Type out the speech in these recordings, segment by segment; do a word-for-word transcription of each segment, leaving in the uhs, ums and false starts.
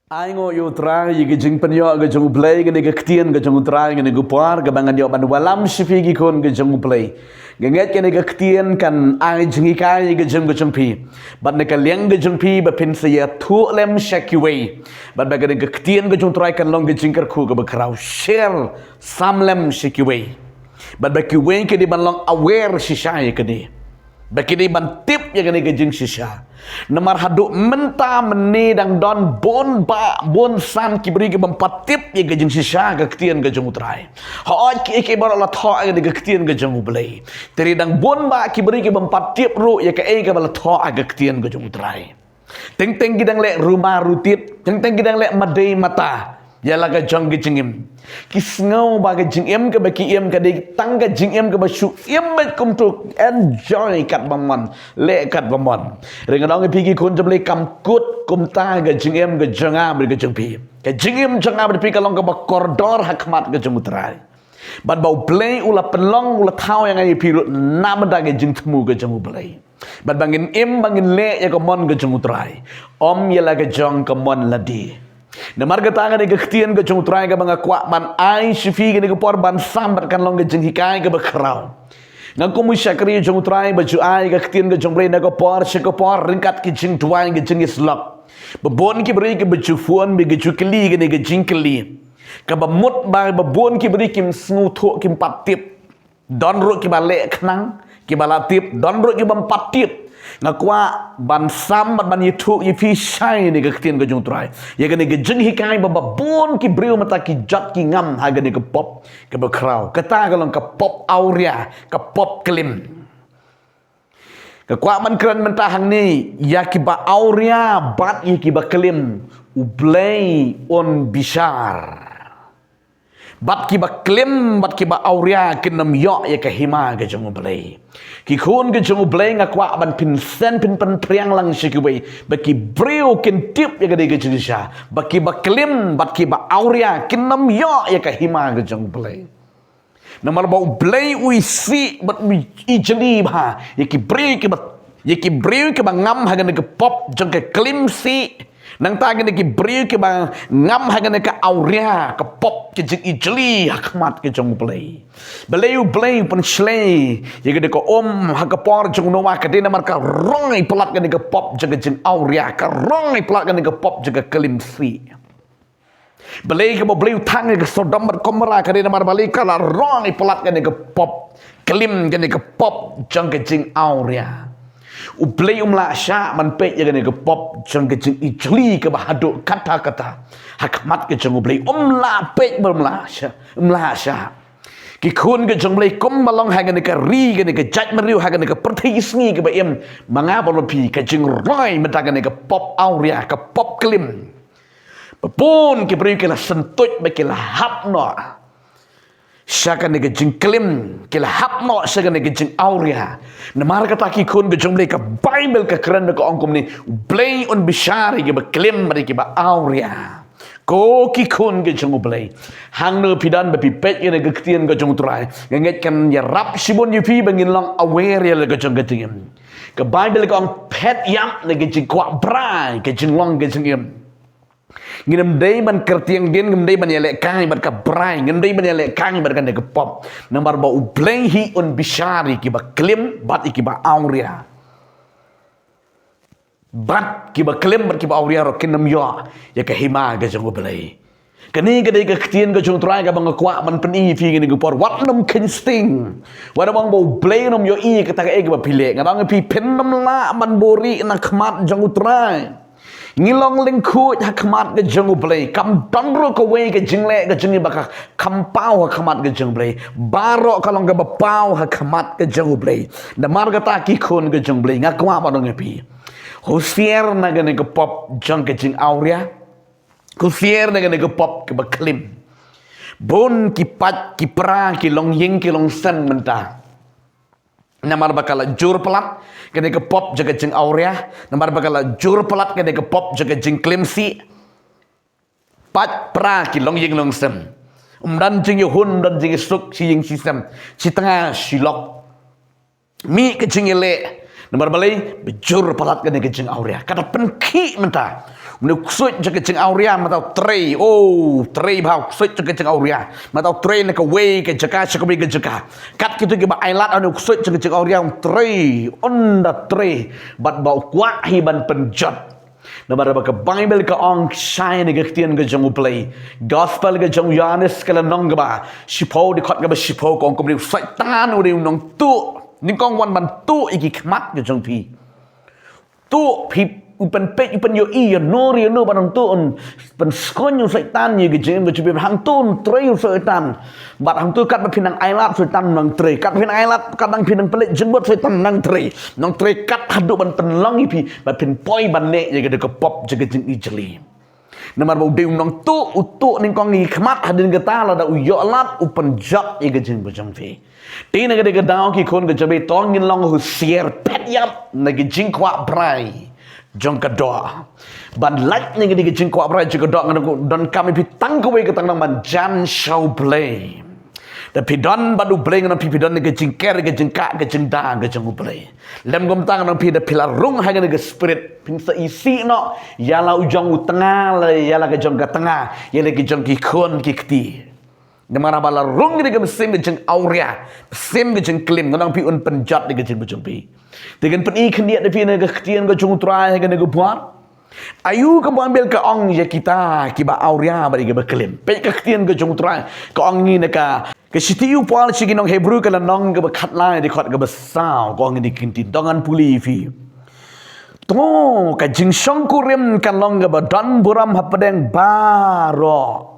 Ai nguh ïa U Trai ïa ka jingpynïoh ka jong U Blei, kane ka ktien ka jong U Trai, kane ka por kaba ngan ïoh ban wallam sha phi ki khun ka jong U Blei. Nga ngeit kane ka ktien kan ai jinghikai ïa ka jong ka jong phi. Bad na ka liang ka jong phi ba phin sa ïathuh lem sha kiwei. Bad ba kane ka ktien ka jong U Trai kan long ka jingkyrkhu kaba khraw. Share sam lem sha kiwei. Bad ba kiwei ki dei ban long aware shisha ïa kane. Ba ki dei ban tip ïa kane ka jingshisha. Namar haduh mynta mynne dang don bun bah bun san ki briew ki bym pat tip ïa ka jingshisha ka ktien ka jong U Trai. Hooid ki ki baroh la thoh ïa kane ka ktien ka jong U Blei. Te dang bun bah ki briew ki bym pat tip ruh ïa kaei kaba la thoh ïa ka ktien ka jong U Trai. Teng teng ki dang leh ruma rutit, teng teng ki dang leh madei mata ïa la ka jong ka jingim. Ki sngew ba ka jingim kaba ki im ka dei tang ka jingim kaba shu im beit kumto, enjoy katba mon, leh katba mon. Hynrei nga ong ïa phi ki khun jong U Blei, kam kut kumta ka jingim ka jong nga bad ka jong phi. Ka jingim jong nga bad phi ka long kaba kordor ha khmat ka jong U Trai. Bad ba U Blei u la pynlong, u la thaw ïa nga ïa phi ruh na bynta ka jingthmu ka jong U Blei. Bad ba ngin im, ba ngin leh ïa ka mon ka jong U Trai, ym ïa la ka jong ka mon lade. Namar kata kane ka ktien ka jong U Trai kaba nga kwah ban ai sha phi kane ka por ban sam bad kan long ka jinghikai kaba khraw. Nga kum u shakri jong U Trai ba ju ai ka ktien ka jong U Blei na ka por sha ka por ryngkat ki jingduwai, ki jingïasyllok. Ba bun ki briew kiba ju phone, ba ki ju kylli kane ka jingkylli. Kaba mut ba, ba bun ki briew kim sngewthuh, kim pat tip. Don ruh kiba leh khnang, kiba la tip, don ruh kibym pat tip. Nga kwah ban sam bad ban ïathuh ïa phi shai ïa kane ka ktien ka jong U Trai. Ïa kane ka jinghikai ba, ba bun ki briew mynta ki jot ki ngam ha kane ka pop kaba khraw. Kata ka long ka pop awria, ka pop klim. Nga kwah ban kren mynta hangne ïa kiba awria bad ïa kiba klim, U Blei un bishar. Bad kiba klim bad kiba awria kin ym ïoh ïa ka hima ka jong U Blei. Ki khun ka jong U Blei, nga kwah ban pynsen, pynpynpriang lang sha kiwei, ba ki briew kin tip ïa kane ka jingshisha, ba kiba klim bad kiba awria kin ym ïoh ïa ka hima ka jong U Blei. Namar ba U Blei u isih bad u ijli bha ïa ki briew kiba, ïa ki briew kiba ngam ha kane ka pop jong ka klim sih. Nangta kine ki briew kiba ngam ha kane ka awria, ka pop, ka jingijli ha khmat ka jong U Blei. Balei U Blei u pynshlei ïa kane ka um ha ka por jong u Noah? Ka dei namar ka roi palat kane ka pop jong ka jingawria, ka roi palat kane ka pop jong ka klim sih. Balei kaba U Blei u thang ïa ka Sodom bad Gomorrah? Ka dei namar balei? Ka la roi palat kane ka pop klim, kane ka pop jong ka jingawria. U Blei um lah shah ban peit ïa kane ka pop jong ka jingijli kaba haduh katta katta ha khmat ka jong U Blei. Um lah peit, um lah shah, um lah shah. Ki khun ka jong U Blei, kumba long ha kane ka ri, kane ka jaitbynriew, ha kane ka pyrthei sngi kaba im, ma nga bad ma phi, ka jingroi mynta kane ka pop awria, ka pop klim. Ba bun ki briew ki la syntuid bad ki la hap noh sha kane ka jingklim, ki la hap noh sha kane ka jingawria. Namar kata ki khun ka jong U Blei, ka Baibl ka kren bad ka ong kumne, U Blei un bishar ïa kiba klim bad ïa kiba awria. Ko ki khun ka jong U Blei, hangno phi don ba phi peit ïa kane ka ktien ka jong U Trai, nga ngeit kan ïarap shibun ïa phi ba ngin long aware ïa la ka jong ka jingim. Ka Baibl ka ong, phet ïap na ka jingkwah brai, ka jinglong ka jingim. Ngim dei ban kyrtiang dien, ngim dei ban ïalehkai bad ka brai, ngim dei ban ïalehkai bad kane ka pop. Namar ba U Blei hi un bishar ïa kiba klim bad ïa kiba awria. Bad kiba klim bad kiba awria ruh kin ym ïoh ïa ka hima ka jong U Blei. Kane ka dei ka ktien ka jong U Trai kaba nga kwah ban pyni ïa phi kane ka por. Wat nym kheiñ sting. Wat nym ong ba U Blei un ym ïohi ïa kata kaei kaba phi leh. Nga ong ïa phi, phin ym lah ban buhrieh na khmat jong U Trai. Ngi long lyngkhuid ha khmat ka jong U Blei. Kam don ruh kawei ka jingleh ka jong ngi ba ka kham paw ha khmat ka jong U Blei. Baroh ka long kaba paw ha khmat ka jong U Blei. Namar kata ki khun ka jong U Blei, nga kwah ban ong ïa phi, husiar na kane ka pop jong ka jingawria. Husiar na kane ka pop kaba klim. Bun ki pait, ki pra, ki longïing, ki longsem mynta. Namar ba ka la jur palat kane ka pop jong ka jingawria, namar ba ka la jur palat kane ka pop jong ka jingklim sih. Pait pra ki longïing longsem. Ym don jingïahun, ym don jingïasuk, shi ïing shi sem, shi tnga shi lok. Mih ka jingïaleh. Namar balei? Ba jur palat kane ka jingawria. Ka da pynkhih mynta. Une u ksuid jong ka jingawria, mynta u trei, oh, trei bha u ksuid jong ka jingawria. Mynta u trei na kawei ka jaka sha kawei ka jaka. Kat kito kiba ailad, une u ksuid jong ka jingawria un trei, un da trei. Bad ba u kwah hi ban pynjot. Namar ba ka Baibl ka ong shai na ka ktien ka jong U Blei. Gospel ka jong u Ïoannis ka lynnong kaba shiphew, dkhot kaba shiphew, ka ong kumne, u Soitan u dei u nongtuh. Nyngkong u wan ban tuh ïa ki khmat ka jong phi. Tuh phi, u pynpeit, u pynïohi ïano re ïano, bad hangto un pynskhem u Soitan ïa ka jingim ka jong phi, hangto un trei u Soitan. Bad hangto katba phi nang ailad, Soitan nang trei. Katba phi nang ailad, katba phi nang pynleit jingmut, Soitan nang trei. Nang trei kat haduh ban pynlong ïa phi ba phin poi ban leh ïa ka pop jong ka jingijli. Namar ba u dei u nongtuh, u tuh nyngkong ïa ki khmat, hadien kata lada u ïoh lad, u pynjot ïa ka jingim ka jong phi. Te na kane ka daw, ki khun ka jong U Blei, to ngin long husiar, phet ïap na ki jingkwah brai jong ka doh. Ban lait na kine ki jingkwah brai jong ka doh, ngan donkam ïa phi tang kawei ka tnat, ban jan sha U Blei. Da phi don bad U Blei, ngan ong ïa phi, phi don na ka jingker, ka jingkah, ka jingda ka jong U Blei. Lem kumta ngan ong ïa phi, da phi la rung ha kane ka spirit, phin sa isih noh ïa la u jong u tnga, la ïa la ka jong ka tnga, ïa la ka jong ki khun ki kti. Namar ba la rung ïa ka mynsiem ka jingawria, mynsiem ka jingklim, ngan ong ïa phi, un pynjot ïa ka jingim ka jong phi. Te ngan pyni khyndiat ïa phi na ka ktien ka jong U Trai ha kane ka por. Aïu ka Baibl ka ong ïa kita kiba awria bad ïa kiba klim? Peit ka ktien ka jong U Trai ka ong ïa ngi na ka, ka shithi u Paul sha ki nong Hebru, ka lynnong kaba khatlai, dkhot kaba saw, ka ong ïa ngi, kynti, to ngan pule ïa phi. To ka jingshongkurim kan long kaba don burom hapdeng baroh.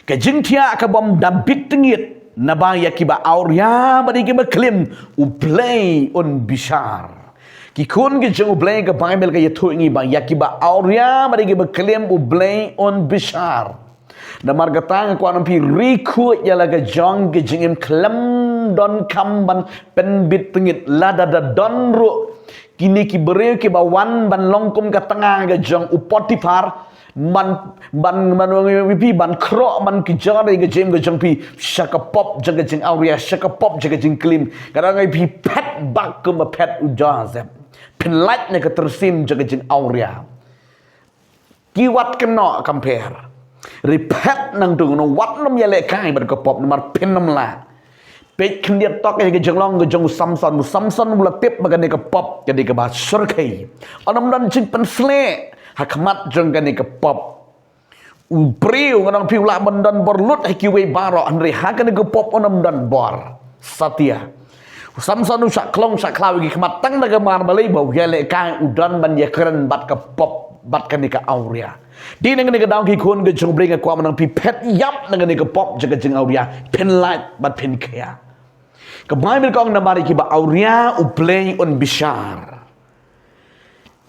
Ka jingthiah kabym da bit tyngit, naba ïa kiba awria bad ïa kiba klim U Blei un bishar. Ki khun ki jong U Blei, ka Baibl ka ïathuh ïa ngi ba ïa kiba awria bad ïa kiba klim U Blei un bishar. Namar kata nga kwah ngan ong ïa phi, ri khuid ïa la ka jong ka jingim, khlem donkam ban pynbit tyngit, lada da don ruh kine ki briew kiba wan ban long kum ka tnga ka jong u Potiphar, ban, ban, ban, ban, ban khroh, ban kjor ïa ka jingim ka jong phi sha ka pop jong ka jingawria, sha ka pop jong ka jingklim. Ka dang ai phi phet bak kumba phet u Joseph. Phin lait na ka tyrsim jong ka jingawria. Ki wat kynnoh compare. Ri phet nangta, ngan ong wat nym ïalehkai bad ka pop namar phin nym lah. Peit khyndiat tok ïa ka jinglong ka jong u Samson. U Samson u la tip ba kane ka pop ka dei kaba shyrkhei. Ym don jingpynsleh ha khmat jong kane ka pop. U briew, ngan ong ïa phi, u lah ban don bor lut ha kiwei baroh, hynrei ha kane ka pop ym don bor. Satia. U Samson u shah khlong shah khlaw ïa ki khmat tang da ka mar balei? Ba u ïalehkai, u don ban ïakren bad ka pop, bad kane ka awria. Te na kane ka daw, ki khun ki jong U Blei, nga kwah ban ong ïa phi, phet ïap na kane ka pop jong ka jingawria, phin lait bad phin khia. Ka Baibl ka ong namar ïa kiba awria U Blei un bishar.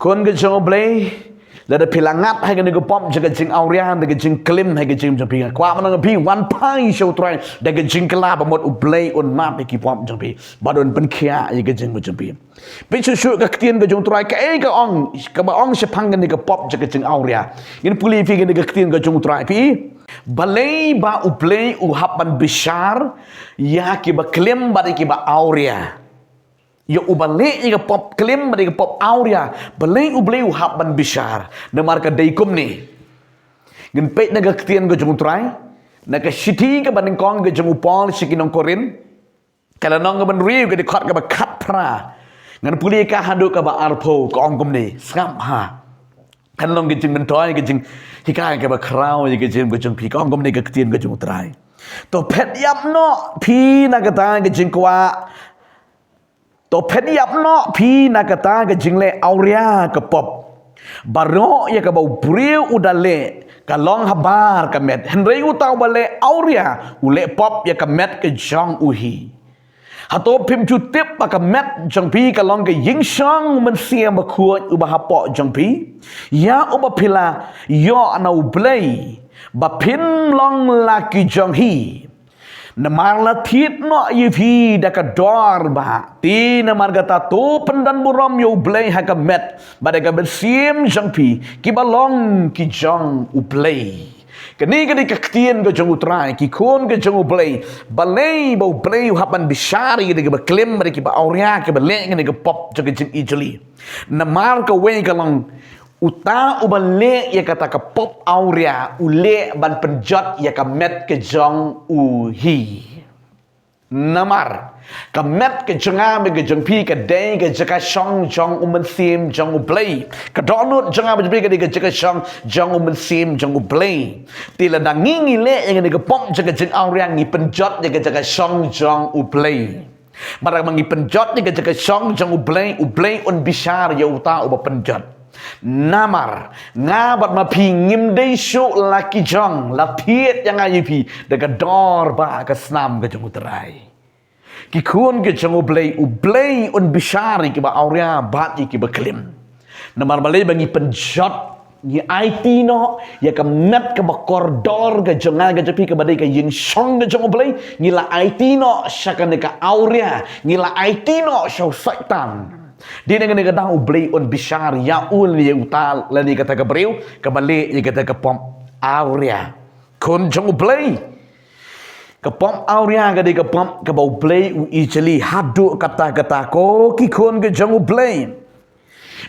Khun ki jong U Blei, lada phi la ngat ha kane ka pop jong ka jingawria, da ka jingklim ha ka jingim jong phi, nga kwah ban ong ïa phi, wan phai sha U Trai da ka jingkylla, ba mut U Blei un map ïa ki pop jong phi, bad un pynkhiah ïa ka jingim jong phi. Peit shuh shuh ka ktien ka jong U Trai, kaei ka ong, kaba ong shaphang kane ka pop jong ka jingawria. Ngin pule ïa phi kane ka ktien ka jong U Trai, phi. Balei ba U Blei u hap ban bishar ïa kiba klim bad ïa kiba awria? Ïa uba leh ïa ka pop klim bad ïa ka pop awria, balei U Blei u hap ban bishar? Namar ka dei kumne. Ngin peit na ka ktien ka jong U Trai, na ka shithi kaba nyngkong ka jong u Paul sha ki nong Korinth, ka lynnong kaba hynriew, ka dkhot kaba khatphra. Ngan pule ïa ka haduh kaba arphew, ka ong kumne, sngap ha. Kan long ka jingmyntoi, ka jinghikai kaba khraw ïa ka jingim ka jong phi, ka ong kumne ka ktien ka jong U Trai. To phet ïap noh phi na kata ka jingkwah To phet ïap noh phi na kata ka jingleh awria ka pop. Baroh ïa kaba u briew u da leh ka long habar ka met. Hynrei uta uba leh awria u leh pop ïa ka met ka jong u hi. Hato phim ju tip ba ka met jong phi ka long ka ïingshong Mynsiem Bakhuid uba hapoh jong phi, ïa uba phi la ïoh na U Blei, ba phim long la ki jong hi? Namar la thied noh ïa phi da ka dor bah. Te namar kata to pyndon burom ïa U Blei ha ka met bad ha ka mynsiem jong phi, kiba long ki jong U Blei. Kane ka dei ka ktien ka jong U Trai, ki khun ka jong U Blei. Balei ba U Blei u hap ban bishar ïa kiba klim bad kiba awria, kiba leh ïa kane ka pop jong ka jingijli? Namar kawei ka long Uta uba leh ïa kata ka pop awria, u leh ban pynjot ïa ka met ka jong u hi. Namar ka met ka jong nga bad ka jong phi ka dei ka jaka shong jong u Mynsiem jong U Blei. Ka dohnud jong nga bad jong phi ka dei ka jaka shong jong u Mynsiem jong U Blei. Te lada ngi ngi leh ïa kane ka pop jaka jingawria, ngi pynjot ïa ka jaka shong jong U Blei. Bad haba ngi pynjot ïa ka jaka shong jong U Blei, U Blei un bishar ïa uta uba pynjot. Namar nga bad ma phi ngim dei shuh la ki jong, la thied ïa nga ïa phi da ka dor bad ka snam ka jong U Trai. Ki khun ka jong U Blei, U Blei un bishar ïa kiba awria bad ïa kiba klim. Namar balei? Ba ngi pynjot, ngi aiti noh ïa ka met kaba kordor ka jong nga ka jong phi kaba dei ka ïingshong ka jong U Blei, ngi la aiti noh sha kane ka awria, ngi la aiti noh sha u Soitan. Dei na kane ka daw U Blei un bishar ïa u lane ïa uta lane kata ka briew kaba leh ïa kata ka pop awria. Khun jong U Blei, ka pop awria ka dei ka pop kaba U Blei u ijli haduh katta katta, ko ki khun ka jong U Blei.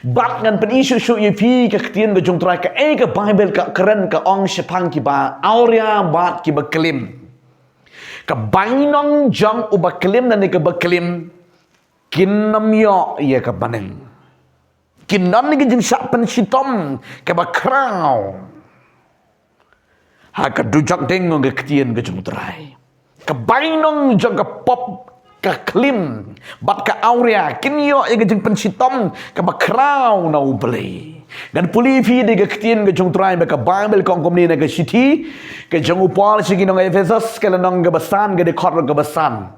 Bad ngan pyni shuh shuh ïa phi ka ktien ka jong U Trai, kaei ka Baibl ka kren, ka ong shaphang kiba awria bad kiba klim. Ka bainong jong uba klim lane kaba klim kin ym ïoh ïa ka bneng. Kin don ïa ka jingshah pynshitom kaba khraw ha ka dujok deng, ong ka ktien ka jong U Trai. Ka bainong jong ka pop ka klim bad ka awria kin ïoh ïa ka jingpynshitom kaba khraw na U Blei. Ngan pule ïa phi da ka ktien ka jong U Trai, ba ka Baibl ka ong kumne na ka shithi ka jong u Paul sha ki nong Ephesos, ka lynnong kaba san, ka dkhot kaba san.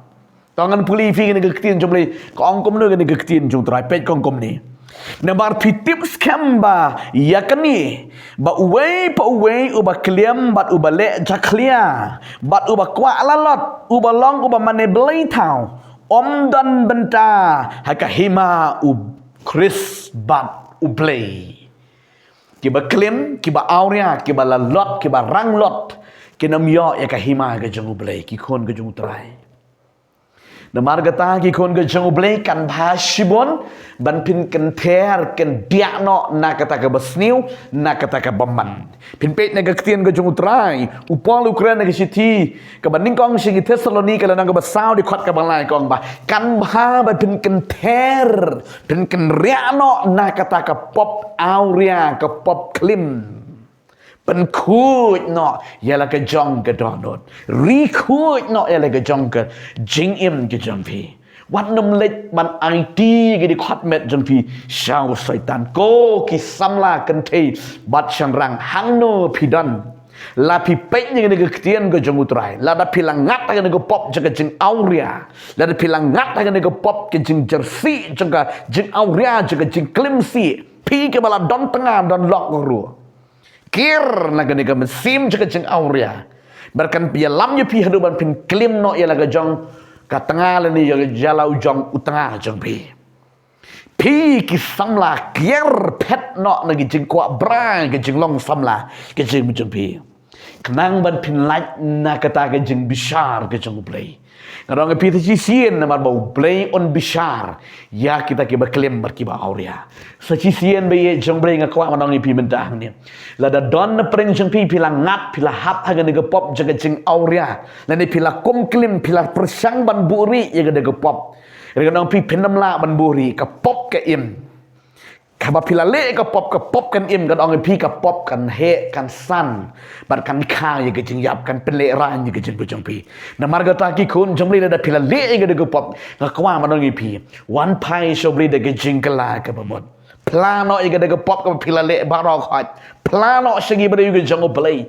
To ngan pule ïa phi kane ka ktien jong U Blei, ka ong kumno kane ka ktien jong U Trai, peit ka ong kumne. Namar phi tip skhem ba ïa kane, ba uwei pa uwei uba klim bad uba leh jakhlia bad uba kwah lalot, uba long uba mane blei thaw, um don bynta ha ka hima U Khrist bad U Blei. Kiba klim, kiba awria, kiba lalot, kiba ranglot kin ym ïoh ïa ka hima ka jong U Blei, ki khun ka jong U Trai. Namar kata ki khun ka jong U Blei, kan bha shibun ban phin kynther, kyndiah noh na kata kaba sniew, na kata kaba man. Phin peit na ka ktien ka jong U Trai, u Paul u kren na ka shithi kaba nyngkong sha ki Thessaloni, ka lynnong kaba saw, dkhot kaba lai, ka ong ba kan bha ba phin kynther, phin kynriah noh na kata ka pop awria, ka pop klim. Pynkhuid noh ïa la ka jong ka dohnud. Ri khuid noh ïa la ka jong ka jingim ka jong phi. Wat nym leit ban aiti ïa ka dkhot met jong phi sha u Soitan. Ko ki samla kynthei bad shynrang, hangno phi don, la phi peit ïa kane ka ktien ka jong U Trai, lada phi la ngat ha kane ka pop jong ka jingawria, lada phi la ngat ha kane ka pop ka jingjyrsieh jong ka jingawria, jong ka jingklim sih, phi kaba la don tnga don lok ruh, kiar na kane ka mynsiem jong ka jingawria. Bad kan ïalam ïa phi haduh ban phin klim noh ïa la ka jong ka tnga lane ïa la u jong u tnga jong phi. Phi ki samla, kiar phet noh na ka jingkwah brai, ka jinglong samla ka jingim jong phi, khnang ban phin lait na kata ka jingbishar ka jong U Blei. Nga ong ïa phi, sa shisien namar ba U Blei un bishar ïa kita kiba klim bad kiba awria. Sa shisien ba ïeit jong U Blei, nga kwah ban ong ïa phi mynta hangne, lada don na pdeng jong phi, phi la ngat, phi la hap ha kane ka pop jong ka jingawria, lane phi la kum klim, phi la pyrshang ban buhrieh ïa kane ka pop. Nga ong ïa phi, phin ym lah ban buhrieh, ka pop ka im. Haba phi la leh ka pop, ka pop kan im, kan ong ïa phi, ka pop kan heh, kan san bad kan kha ïa ka jingïap, kan pynlehraiñ ïa ka jingim ka jong phi. Namar kata ki khun jong U Blei, lada phi la leh ïa kane ka pop, nga kwah ban ong ïa phi, wan phai sha U Blei da ka jingkylla kaba mut. Phla noh ïa kane ka pop kaba phi la leh baroh khoit. Phla noh sha ki briew ka jong U Blei.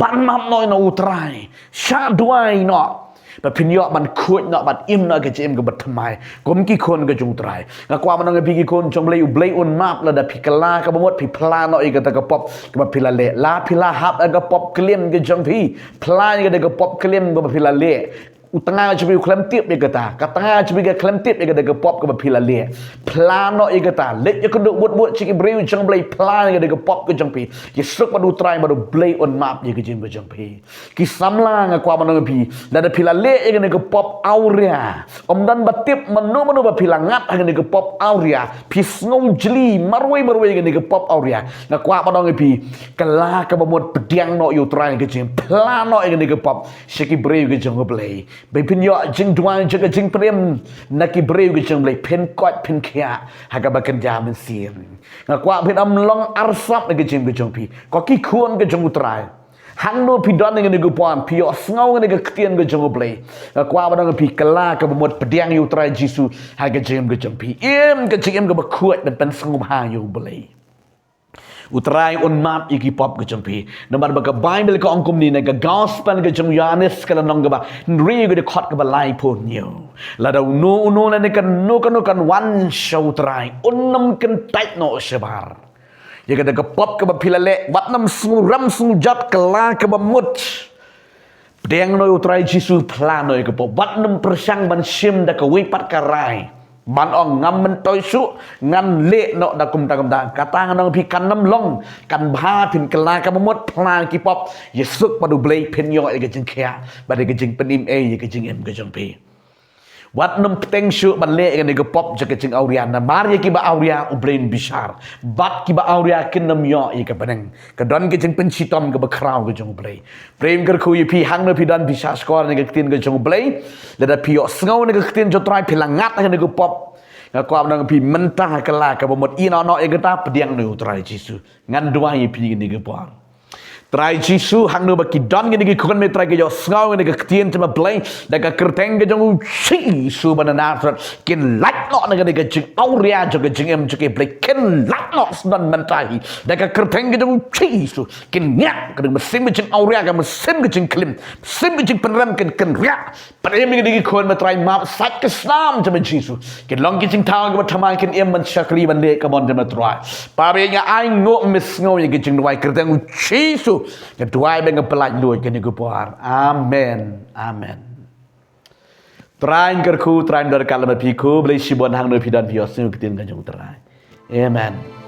Pan map noh na U Trai, shah duwai noh, ba phin ïoh ban khuid noh bad im noh ka jingim kaba thymmai kum ki khun ka jong U Trai. Nga kwah ban ong ïa phi ki khun jong U Blei, U Blei un map lada phi kylla kaba mut, phi phla noh ïa kata ka pop kaba phi la leh. La phi la hap ïa ka pop klim ka jong phi, phla ïa kata ka pop klim kaba phi la leh. U tnga jong phi u khlem tip ïa kata. Ka tnga jong phi ka khlem tip ïa kata ka pop kaba phi la leh. Phla noh ïa kata. Leit ïakynduh bud bud sha ki briew jong U Blei, phla ïa kata ka pop ka jong phi. Ïa suk bad U Trai bad U Blei un map ïa ka jingim ka jong phi. Ki samla, nga kwah ban ong ïa phi, lada phi la leh ïa kane ka pop awria, ym don ba tip mano mano ba phi la ngat ha kane ka pop awria, phi sngew jli marwei marwei ïa kane ka pop awria. Nga kwah ban ong ïa phi, kylla kaba mut, pdiang noh ïa U Trai ha ka jingim, phla noh ïa kane ka pop sha ki briew ka jong U Blei. Ba phin ïoh jingduwai jong ka jingpynim na ki briew ka jong U Blei, phin koit phin khiah ha kaba kynja mynsiem. Nga kwah phin ym long arsap ha ka jingim ka jong phi. Ko ki khun ka jong U Trai, hangno phi don ha kane ka por, phi ïohsngew ïa kane ka ktien ka jong U Blei, nga kwah ban ong ïa phi, kylla kaba mut, pdiang ïa U Trai Jisu ha ka jingim ka jong phi. Im ka jingim kaba khuid ban pynsngewbha ïa U Blei. U Trai un map ïa ki pop ka jong phi. Namar ba ka Baibl ka ong kumne, na ka Gospel ka jong u Ïoannis, ka lynnong kaba hynriew, ka dkhot kaba laiphew hynñiew, lada uno uno lane kano kano kan wan sha U Trai, un ym kyntait noh shabar. Ïa kata ka pop kaba phi la leh, wat nym sngew rem sngew jot, kylla kaba mut, pdiang noh ïa U Trai Jisu, phla noh ïa ka pop. Wat nym pyrshang ban shim da kawei pat ka rai, ban ong, ngam myntoi shuh, ngan leh noh da kumta kumta. Kata ngan ong ïa phi, kan ym long. Kan bha phin kylla kaba mut, phla ki pop, ïa suk bad U Blei, phin ïoh ïa ka jingkhiah bad ïa ka jingpynim ei ïa ka jingim ka jong phi. Wat nym bteng shuh ban leh ïa kane ka pop jong ka jingawria, namar ïa kiba awria U Blei un bishar, bad kiba awria kin ym ïoh ïa ka bneng. Ka don ka jingpynshitom kaba khraw ka jong U Blei. Pyrshang kyrkhu ïa phi, hangno phi don, phi sngap skhor ïa ka ktien ka jong U Blei. Lada phi ïohsngew ïa ka ktien jong U Trai, phi la ngat ha kane ka pop, nga kwah ban ong ïa phi, mynta kylla kaba mut, ïehnoh noh ïa kata, pdiang noh ïa U Trai Jisu. Ngan duwai ïa phi ha kane ka por. Trai Jisu, hangno ba ki don kine ki khun, me Trai, ki ïohsngew ïa kane ka ktien jong U Blei, da ka kyrteng ka jong U Jisu ba na Nasareth, kin lait noh na kane ka jingawria jong ka jingim jong ki, Blei, kin lait noh shuh mynta hi, da ka kyrteng ka jong U Jisu. Kin ngiah ka mynsiem ka jingawria, ka mynsiem ka jingklim, mynsiem ka jingpynrem, kin, kin ngiah. Pynrem ïa kine ki khun, me Trai, map sait ka snam jong U Jisu. Kin long ki jingthaw kiba thymmai, kin im ban shakri ban leh ka mon jong me Trai. Papa, nga ainguh, me sngew ïa ki jingduwai, kyrteng U Jisu nga duwai bad nga pyllait luid ha kane ka por. Amen. Amen. Trai un kyrkhu, Trai un don ryngkat lem bad phi, khublei shibun, hangno phi don, phi ïohsngew ïa ka ktien ka jong U Trai. Amen.